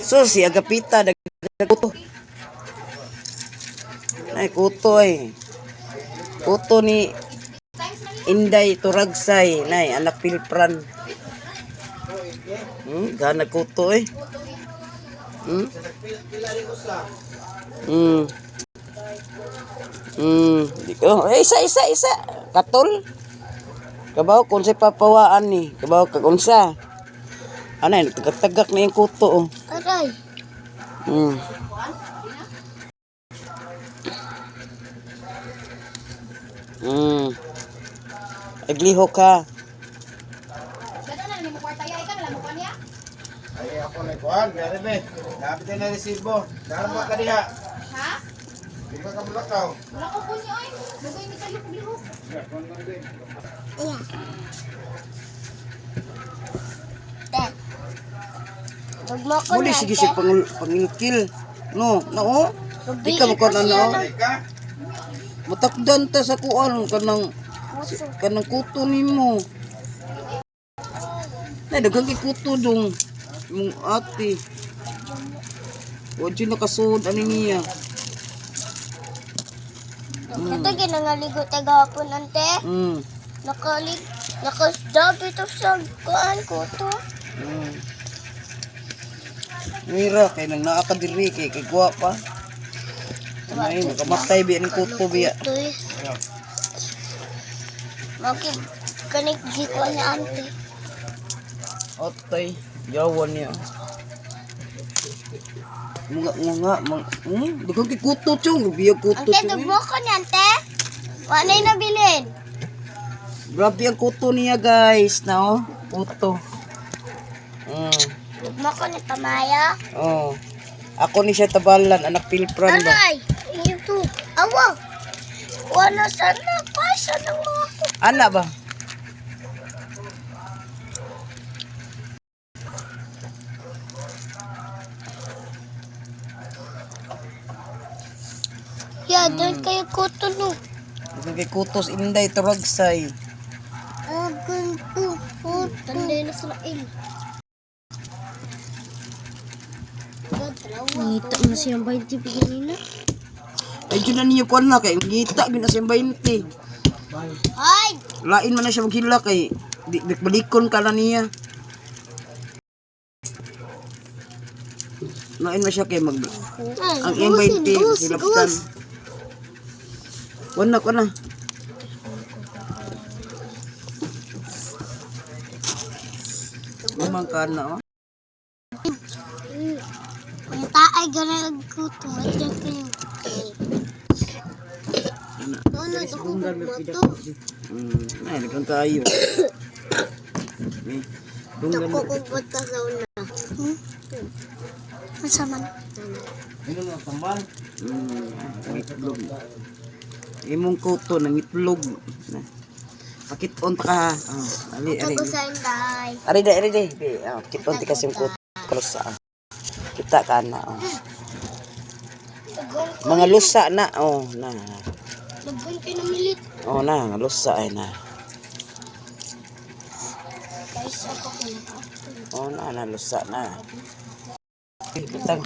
So si Agapita nagkuto. Ay kuto ay. Kuto ni Inday Turagsay nay anak Pilpran. Gana kuto eh. Di ko. Eh, isa isa isa. Katol. Kabaw kung sa papawaan ni. Kabaw kag unsa. Ano yun, tagak-tagak na yung kuto oh. Aray. Agliho ka. Ay, ako na kuan, meron be. Dapat na resibo. Dara mo ka diha. Ha? Di ba ka mulakaw? Wala ko po niyo ay. Dugay ni kayo paglihok. Iya. Te. Dugmo ko Muli na, sige te. siya pangilkil. No, nao. Di ka makuha na nao. Ka? Matakdan ta sa kuan kanang Kuto. kanang kuto nimo. Na daghang kay kuto dong. Imong ate. Wa jud nakasuod ani niya. Ito ginangaligo tagahapon ante. Nakalig nakasdabi to sa kuan kuto. Mira kay nang naa ka diri kay kay guwa pa. Ay, nakamatay biya ning kuto biya. Kuto eh. Maki kanik giko na ante. Otay, yawan niya. Mga mga mga daghang kay kuto chong, biya kuto Ante chong. Eh. dugmo ko ni ante. Wala nabilin. Grabe ang kuto niya, guys, na oh. Kuto. Dugmo ko ni pamaya. Oh. Ako ni siya tabalan, anak pilpran ba? Aray, ito. Awa. Wala sana pa sana mo ako. Ana ba? Ya, doon kayo kuto no. Daghang kay kutos Inday turagsay. Agan ko. Tanday na sila il. Ngita mo siyang 20 kanina. Ay jud na ninyo kuan na kay ngita gyud na siyang 20. Ay! Lain man na siya maghila kay di, di balikon ka na niya. Lain man siya kay mag ang iyang 20 silaptan. Wala ko na. Umang ka na oh. Ang taay ganay ang kuto. Ay, dyan kayo. Ano, ito ko to. Ay, daghang kayo. Eh, dunggan Ito ko kumpot ka sa una. Asa man? Itlog. Imong kuto nang itlog. Na. Pakiton ta ka. Ha. Oh, ali ali. Ito ko sa inday. Ari da, ari da. Bi, oh, pakiton ti kasi yung kuto. Lusa. Oh. Kita ka na. Oh. Mga lusa na. Oh, na. Lagun kayo namilit. Oh, na, nga lusa ay na. Guys, ako ko na. Oh, na, na lusa na. Bitang.